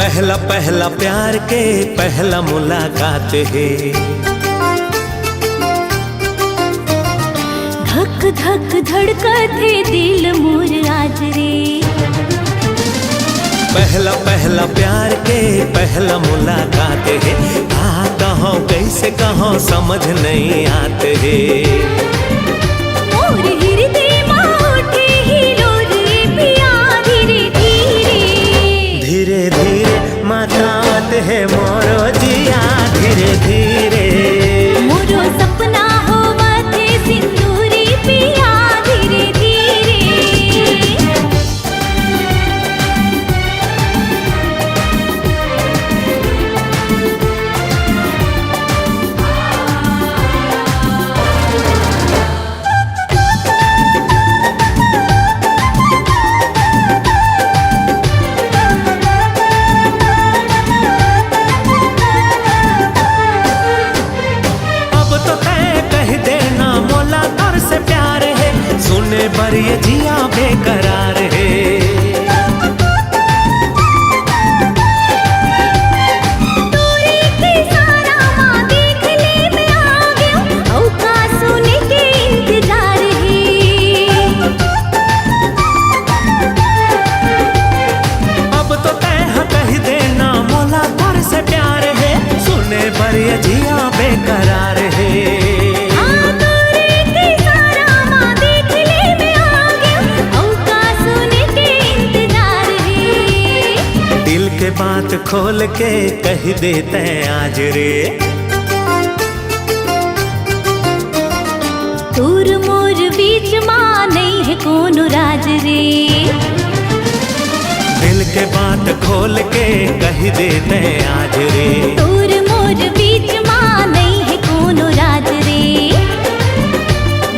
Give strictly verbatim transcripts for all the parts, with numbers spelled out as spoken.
पहला पहला प्यार के पहला मुलाकात हे। धक धक धड़कत हे दिल मोर आज रे। पहला पहला प्यार के पहला मुलाकात हे। का कहूँ, कैसे कहूँ, समझ नहीं आत हे। मोर हृदय मा उठे हिलोर रे पिया धीरे धीरे। धीरे धीरे मतावत हे मोरो जिया धीरे धीरे। मोरो सपना होवत हे सिंदूरी पिया धीरे धीरे। अब तो तय कह देना मोला तोर से प्यार हे, सुने बर ये जिया बेकरार हे। तोरे के इशारा मा देख ले मैं आ गेंव, अउ का सुने के इंतजार हे। अब तो तय ह कह देना मोला तोर से प्यार हे, सुने बर ये जिया बेकरार हे। हाँ, तोरे के इशारा मा देख ले मैं आ गेंव, अउ का सुने के इंतजार हे। दिल के बात खोल के कह दे तय आज रे। तोर मोर बीच मा नइ हे कोनो राज रे। दिल के बात खोल के कह दे तय आज रे। तोर मोर बीच मा नइ हे कोनो राज रे।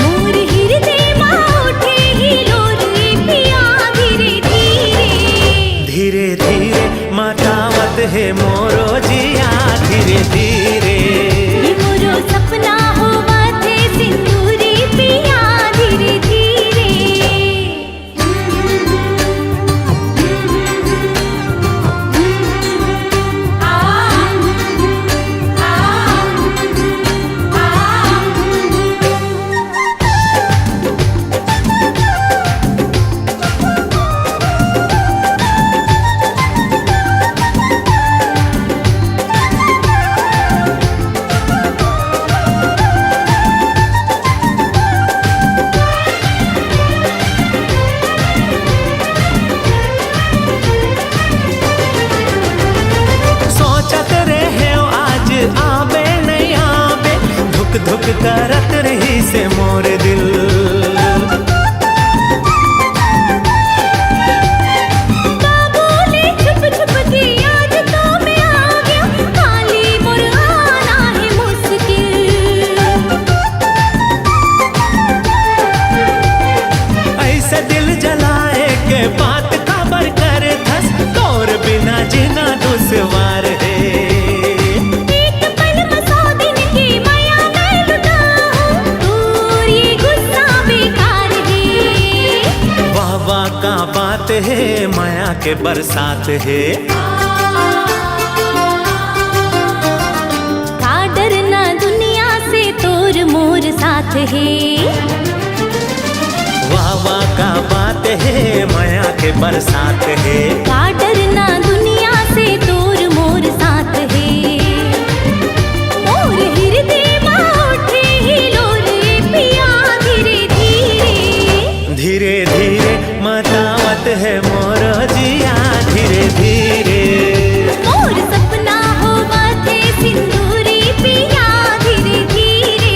मोर हृदय मा उठे हिलोर रे पिया धीरे धीरे। धीरे धीरे मतावत हे मोरो जिया धीरे धीरे। ये मोरो सपना होवत हे सिंदूरी पिया धीरे धीरे। सोचत रहेंव आज आबे नइ आबे, धुक धुक करत रहिसे मोर दिल। का बोले छुप छुप के आज तो मैं आ गेंव, खाली मोर आना हे मुश्किल। अइसे दिल जलाए के बात काबर करथस, तोर बिना जीना दुसवार हे। एक पल म सौ दिन के मया नइ लुटाहूँ, तोर ये गुस्सा बेकार हे। वाह वाह का बात हे, मया के बरसात हे। का डरना दुनिया से, तोर मोर साथ हे। वाह वाह का बात हे, मया के बरसात हे। का डरना दुनिया से, तोर मोर साथ हे। मोर हृदय मा उठे हिलोर रे पिया धीरे धीरे। धीरे धीरे मतावत हे मोरो जिया धीरे धीरे। मोर सपना होवत हे सिंदूरी पिया धीरे धीरे।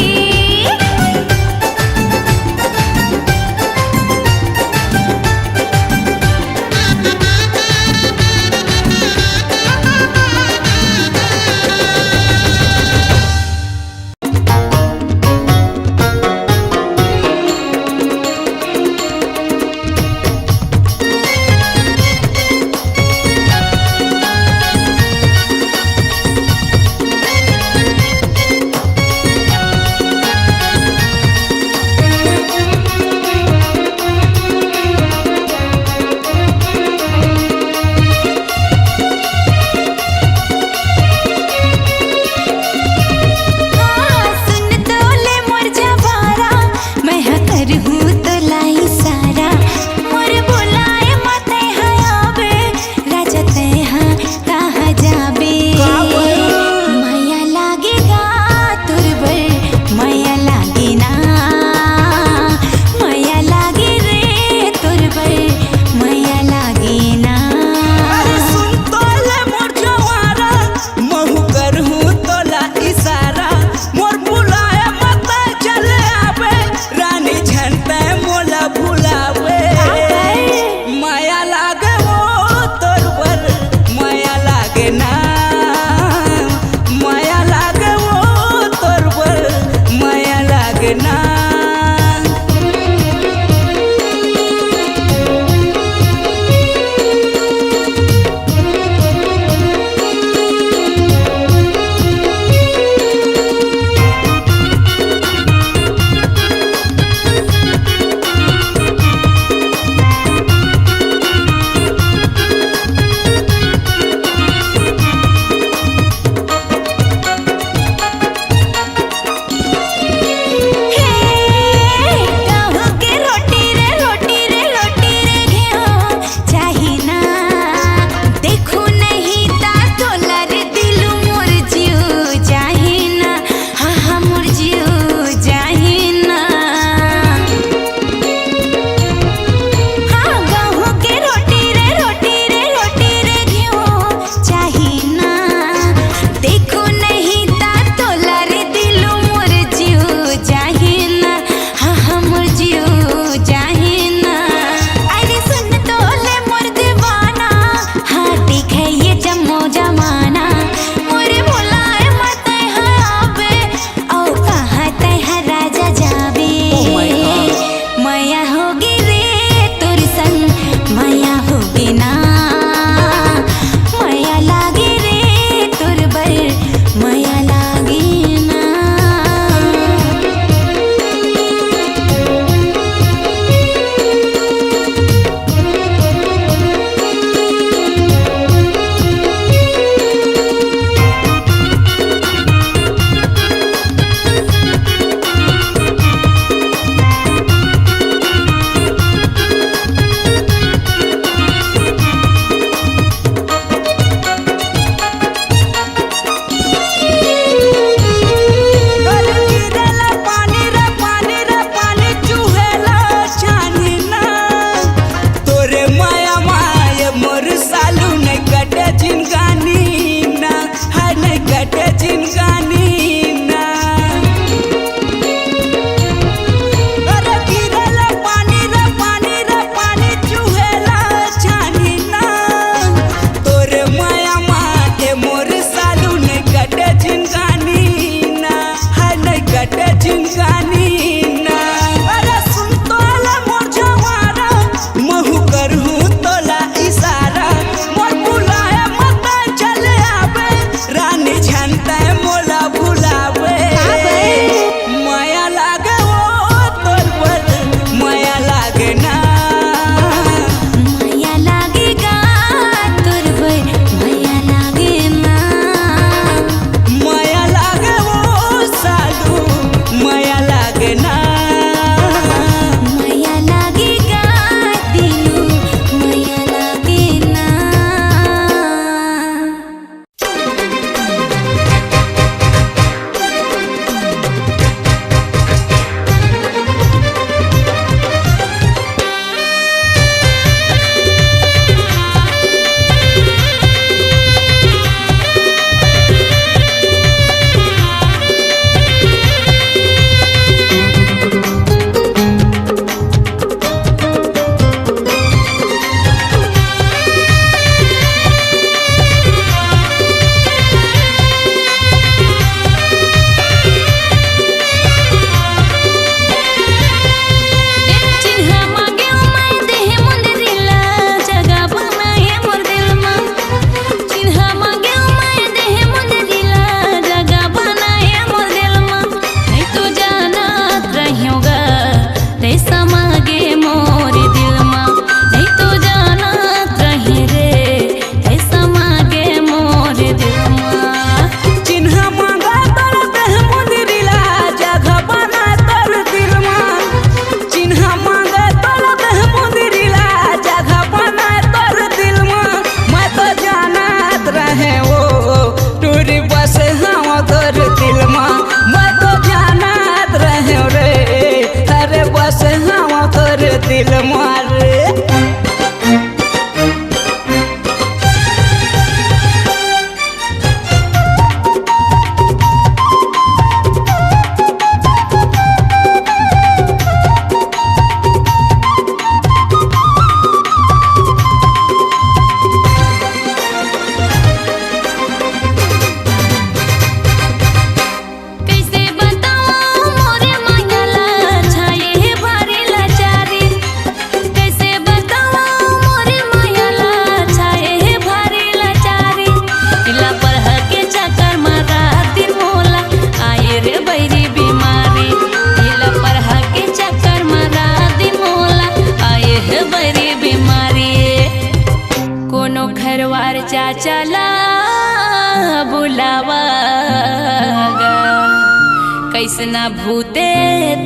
अइसना भूते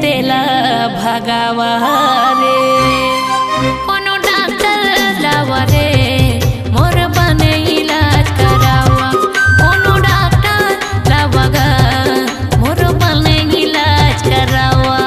तेला भगावा रे, कोनो डॉक्टर लावा रे, मोर बने इलाज करावा। कोनो डॉक्टर लावा गा, मोर बने इलाज करावा।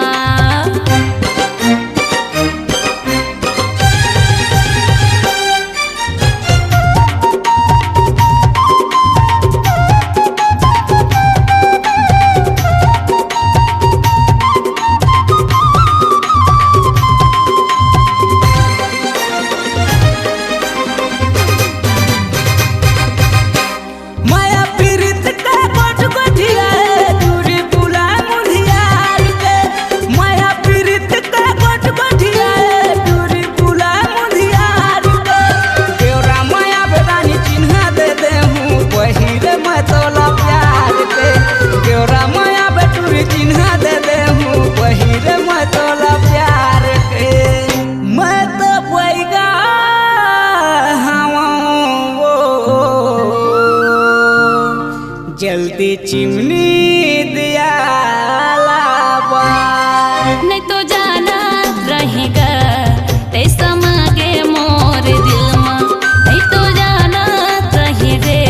मया पीरित का गोठ गोठिया, टूरी पुला मुंधियार के। मया पीरित का गोठ गोठिया, टूरी पुला मुंधियार के। केवरा मया बेदानी चिन्हा दे देहूँ, पहिरे मैं तोला प्यार के। केवरा मया बेटूरी चिन्हा दे देहूँ, पहिरे मैं तोला प्यार के। मैं तो बैगा हवं ओ, जल्दी चिमनी दिया लावा। नहीं तो जाना रहेगा तैसा मागे मोर दिल मा, नहीं तो जाना रही रे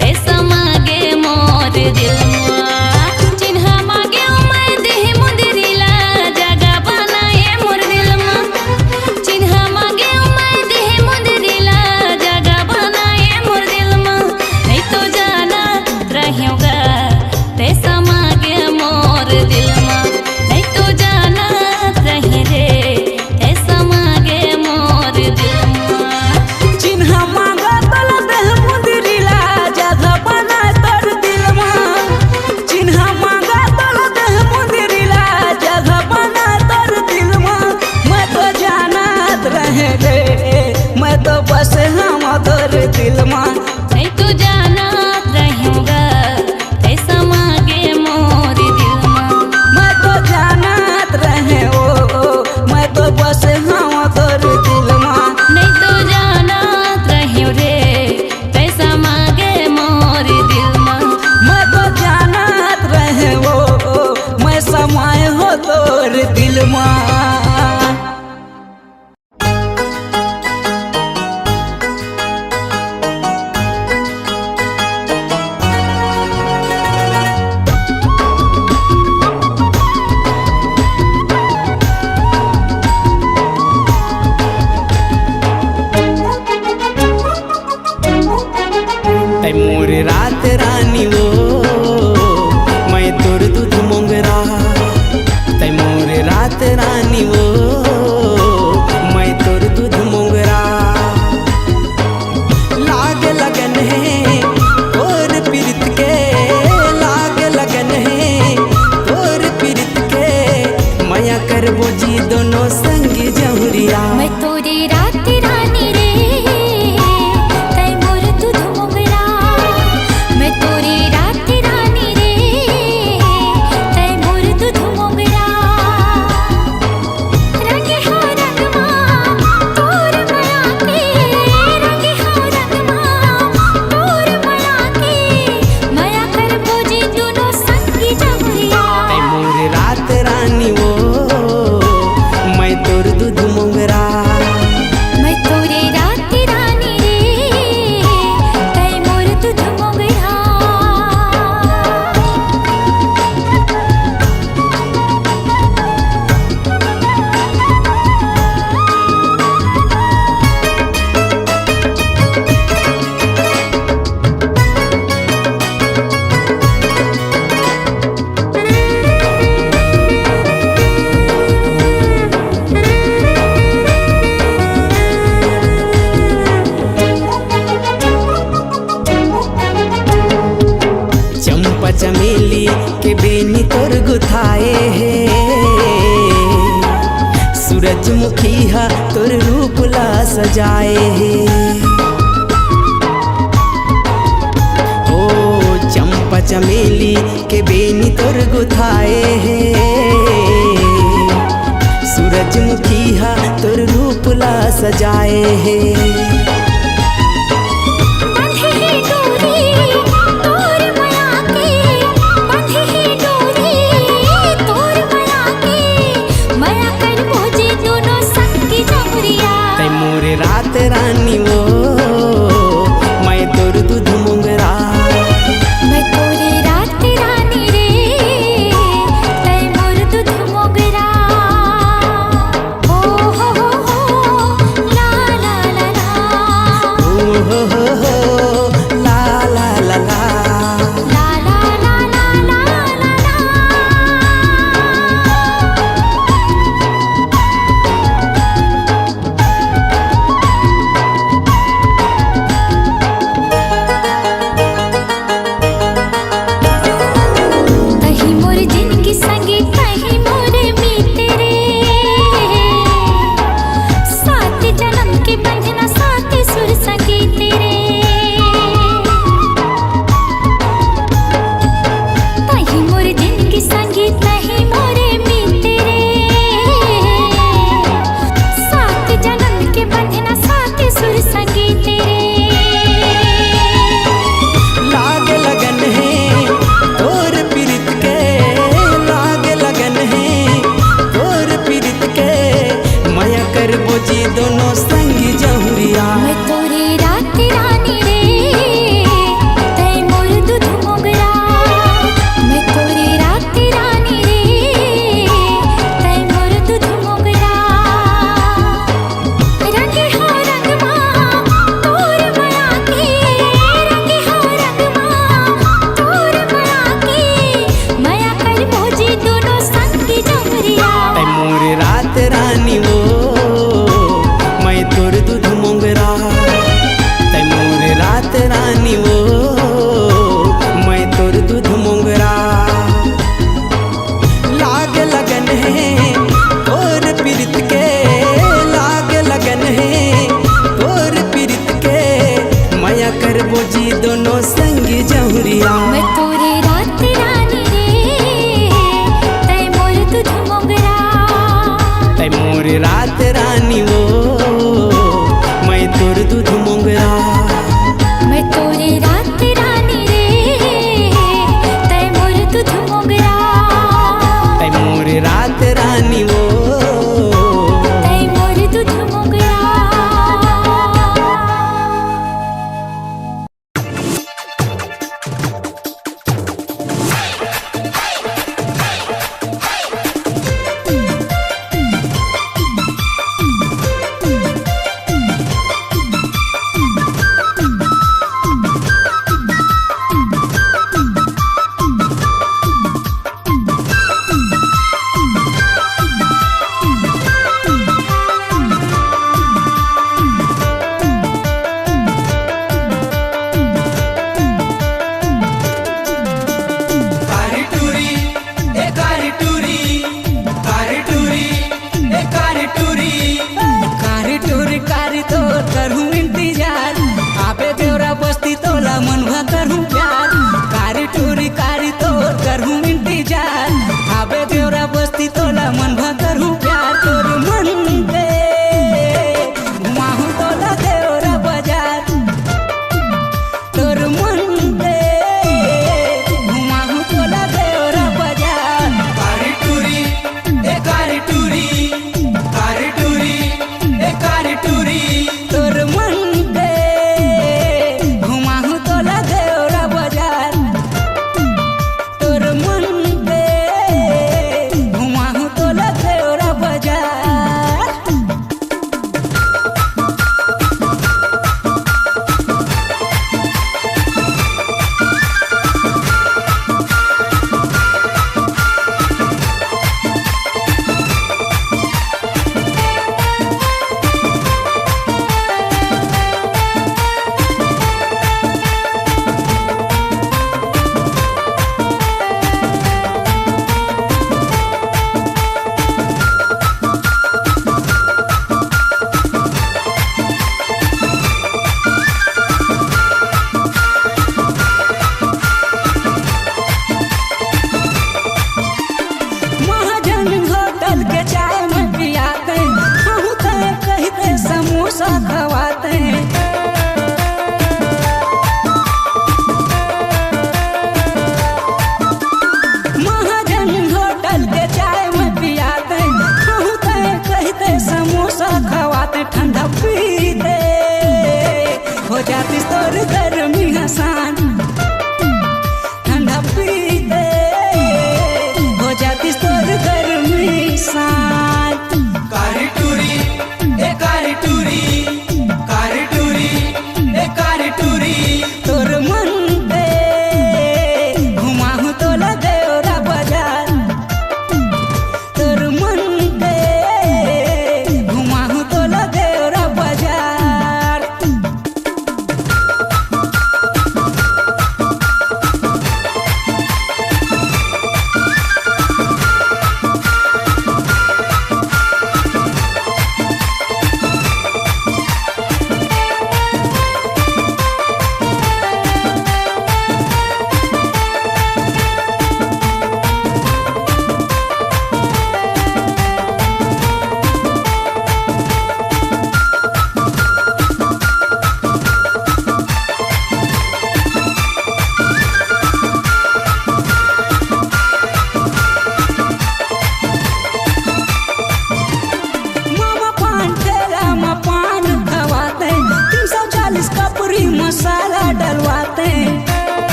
तैसा मागे मोर दिल मा। चिन्हा मागे मैं देह मुंदरी ला, जगह बनाए मोर दिल मा। चिन्हा मागे मैं देह मुंदरी ला, जगह बनाए मोर दिल मा। नहीं तो जाना रहेगा तैसा मागे मोर दिल मा, नहीं तो जाना रही रे तैसा मागे मोर दिल मा। चिन्हा मांगा तोला देह मुंदरी ला, जगह बना तोर दिल मा। चिन्हा मांगा तोला देह मुंदरी ला, जगह बना तोर दिल मा। मैं तो जानत रहे रे, मैं तो बस हम तोर दिल मा। नहीं तो जानत रहूँगा तैसा मागे मोर दिल मा। मैं तो जानत रहे ओ, मैं तो बस हम तोर दिल मा। नहीं तो जानत रहूँ रे तैसा मागे मोर दिल मा। मैं तो जानत रहे ओ, मैं समय हो तोर दिल मा। तै मोर रात रानी वो, मैं तोर दूध मोंगरा। तै मोर रात रानी वो, मैं तोर दूध मोंगरा। लाग लगन हे तोर पीरित के, लाग लगन हे तोर पीरित के। मया करबो जी दोनों संगी जहुरिया। मैं तोरी रात रानी रे, तै मोर दूध मोंगरा। मैं तोरी रात रानी रे, तै मोर दूध मोंगरा। रंग हो रंग मा तोर मया के, रंग हो रंग मा तोर मया के। मया करबो जी दोनों संगी जहुरिया। तै मोर रात रानी वो, मैं तोर दूध मोंगरा। मैं तोरे रात रानी रे, तै मोर दूध मोंगरा। चंपा चमेली के बेनी तोर गुथाए हे, सूरजमुखी हा तोर रूप ला सजाए हे। ओ चंपा चमेली के बेनी तोर गुथाए हे, सूरजमुखी हा तोर रूप ला सजाए हे। बंधे हे डोरी तोर मया के, बंधे हे डोरी दूध मोंगरा। लाग लगन हे तोर पीरित के, लाग लगन हे तोर पीरित के, मया करबो जी दोनों संगी जहुरिया। मैं तोरे रात रानी रे, तै मोर दूध मोंगरा। तै मोर रात रानी वो, मैं तोर दूध मोंगरा। मैं तोरे रात रानी रे, तै मोर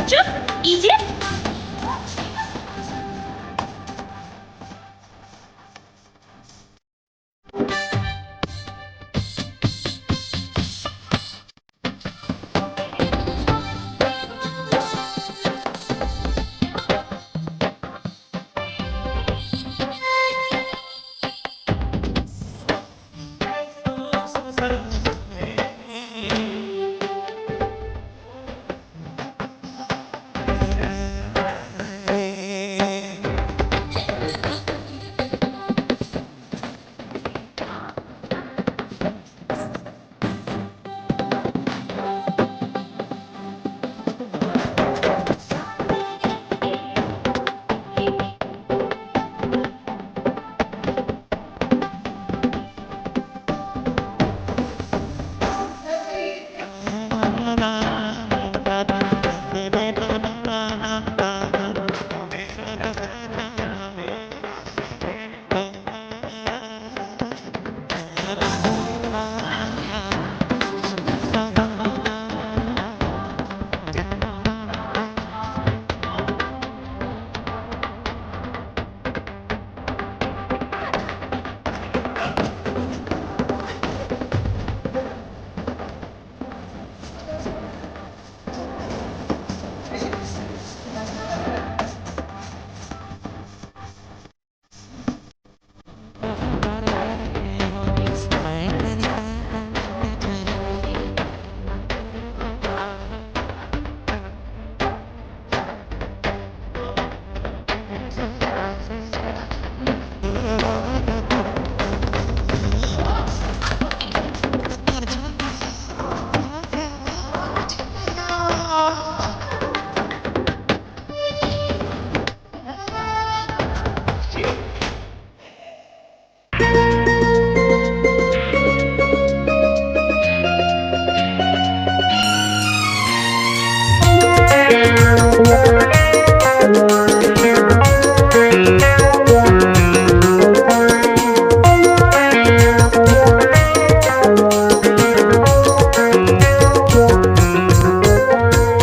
चुप, इडियट।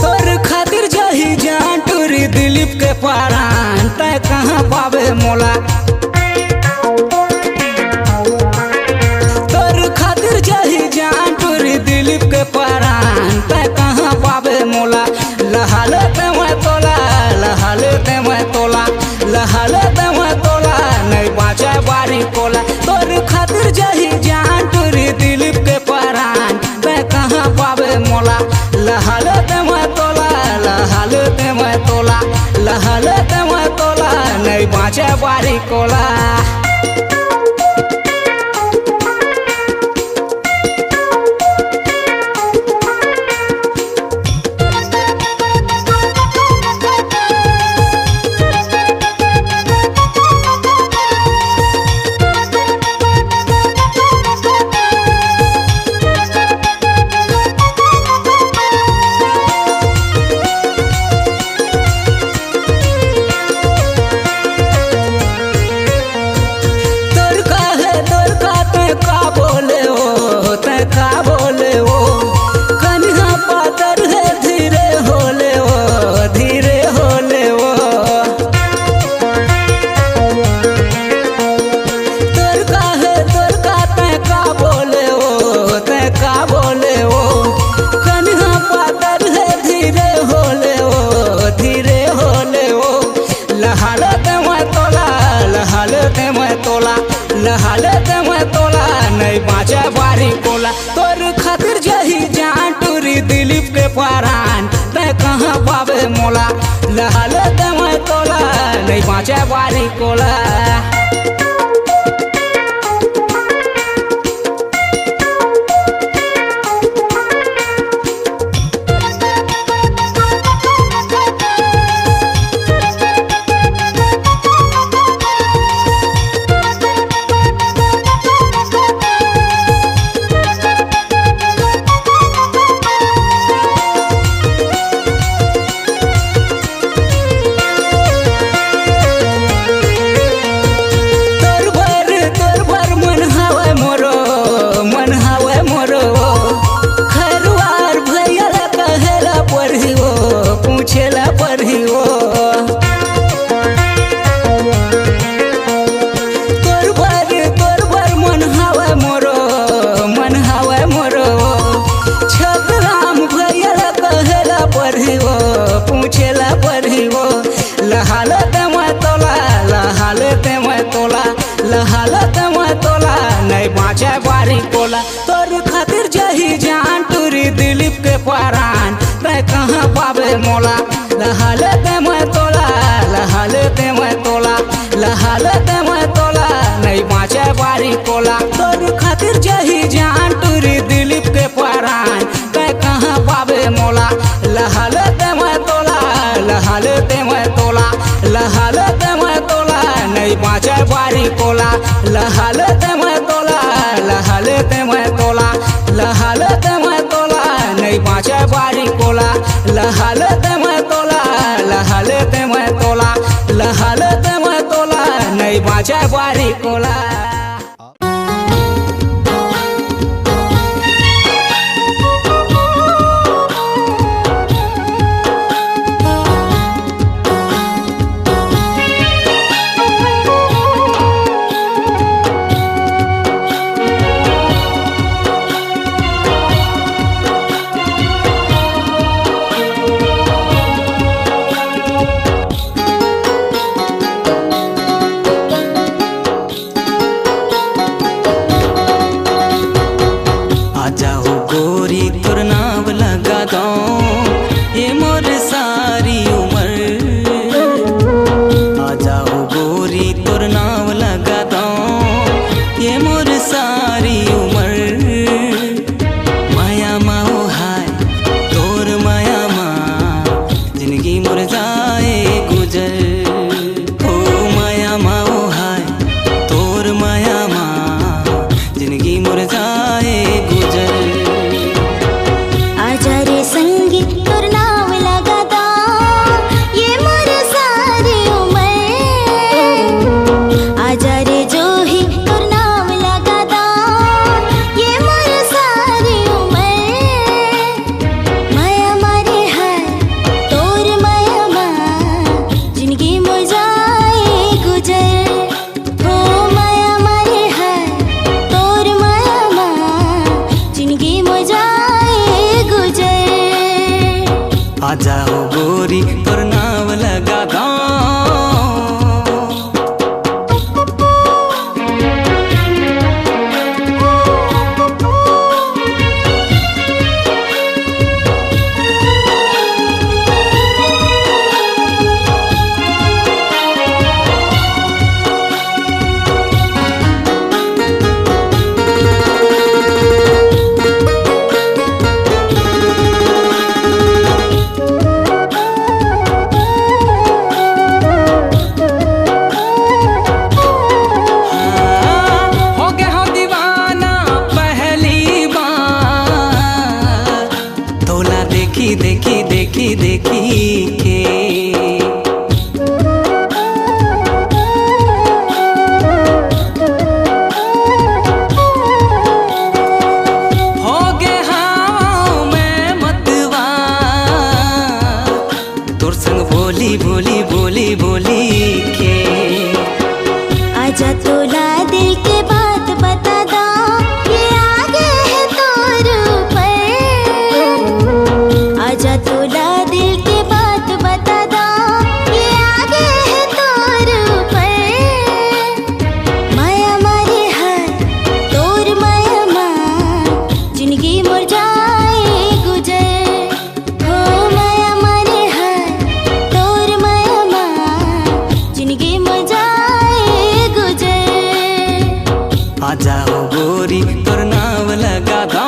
तोर खातिर जाही जान टूरी दिलीप के परान, तै कहाँ पाबे मोला? तोर खातिर जाही जान टूरी दिलीप के परान, तै कहाँ पाबे मोला? लहा लेते मैं तोला, लहा लेते मैं तोला, लहा लेते मैं तोला, नहीं बाँचे बारी कोला। तोर खातिर जाही जान टूरी दिलीप के परान, तै कहाँ पाबे मोला? लहा लेते मैं तोला, लहा लेते मैं तोला, लहा लेते मैं तोला, नहीं बाँचे बारी कोला। तोर का हे, तोर का, तै का बोले ओ, तै का बोले ओ? कनिहा पातर हे, धीरे होले ओ, धीरे होले ओ। तोर का हे, तोर का, तै का बोले ओ, तै का बोले ओ? कनिहा पातर हे, धीरे होले ओ, धीरे होले ओ। लहा लेते मैं तोला, लहा लेते मैं तोला, लहा लेते मैं तोला, नहीं बाँचे बारी कोला। तोर खातिर जाही जान टूरी दिलीप के परान, तै कहाँ पाबे मोला? लहा लेते मैं तोला, नहीं बाँचे बारी कोला। हालत में तोला नहीं बाँचे बारी कोला, तोर खातिर जही जान टूरी दिलीप के परान, तै कहाँ पाबे मोला। लहालत में तोला, लहालत में तोला, लहालत में तोला, नहीं बाँचे बारी कोला, तोर खातिर जही जान टूरी दिलीप के परान, तै कहाँ पाबे मोला। लहालत में तोला, लहालत में तोला, लहालत में तोला, नहीं बाँचे बारी कोला। लहालत में तोला, लहालत में तोला, लहालत में तोला, नहीं बाँचे बारी कोला। लहालत में तोला, लहालत में तोला, लहालत में तोला, नहीं बाँचे बारी कोला। आजा हो गोरी तोर नाव लगा दो, ये मोर सारी उमर। आजा हो गोरी तोर नाव लगा दो, ये मोर सारी उमर। माया मा ओ हाय, तोर माया मा, जिंदगी मोर जाए गुजर। ओ माया मा ओ हाय, तोर माया मा, जिंदगी मोर जाए गुजर। आजा रे संगी, तोर नाव लगा दा, ये मोर सारी उमर। आजा रे जोही, तोर नाव लगा दा, ये मोर सारी उमर। माया मा रे हाय, तोर माया मा, जिंदगी मोर जाए गुजर। हो माया मा रे हाय, तोर माया मा, जिंदगी मोर जाए गुजर। आजा हो गोरी, तोर नाव लगा दो। हाँ, हो गे हो दीवाना पहली बार, तोला देखी, देखी, देखी, देखी के। हो गे हाव मैं मतवार, तोर संग बोली, बोली, बोली, बोली के। आजा तोला दिल के बात बता दो, ये आ गे हे तोर ऊपर। आजा तोला दिल के बात बता दो, ये आ गे हे तोर ऊपर। माया मा रे हाय, तोर माया मा, जिंदगी मोर जाए गुजर। हो माया मा रे हाय, तोर माया मा, जिंदगी मोर जाए गुजर। आजा हो गोरी, तोर नाव लगा दो।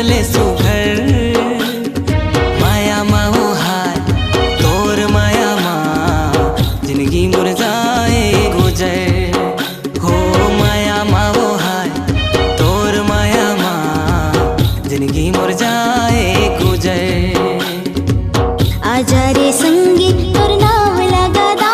ले सुघर। माया मा ओ हाय, तोर माया मा जिनगी मोर जाए गुजर। हो माया मा ओ हाय, तोर माया मा जिनगी मोर जाए गुजर। आजा रे संगी, तोर नाम लगा दा।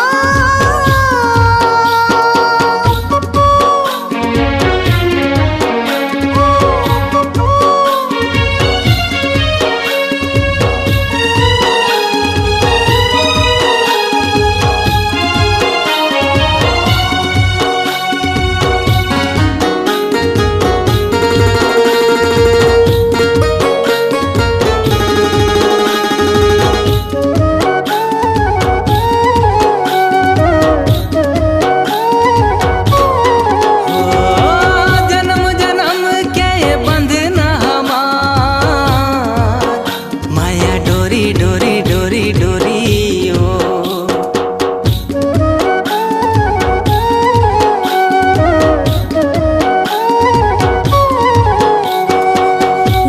जन्म जन्म के बंधना हमार, माया डोरी डोरी डोरी डोरी ओ।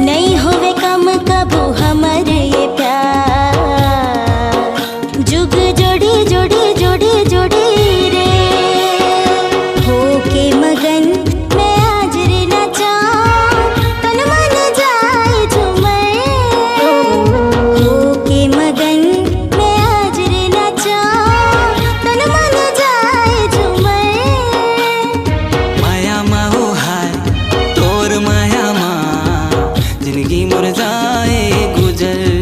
नई होवे कम कबू हमर ये प्यार, जुग जोड़ी जोड़ी जोड़ी जोड़ी रे। होके मगन मैं आज रे नाचा, तन मन जाए झूमर। होके मगन मैं आज रे नाचा, तन मन जाए झूमर। माया मा ओ हाय, तोर माया मा जिनगी मोर जाए गुजर।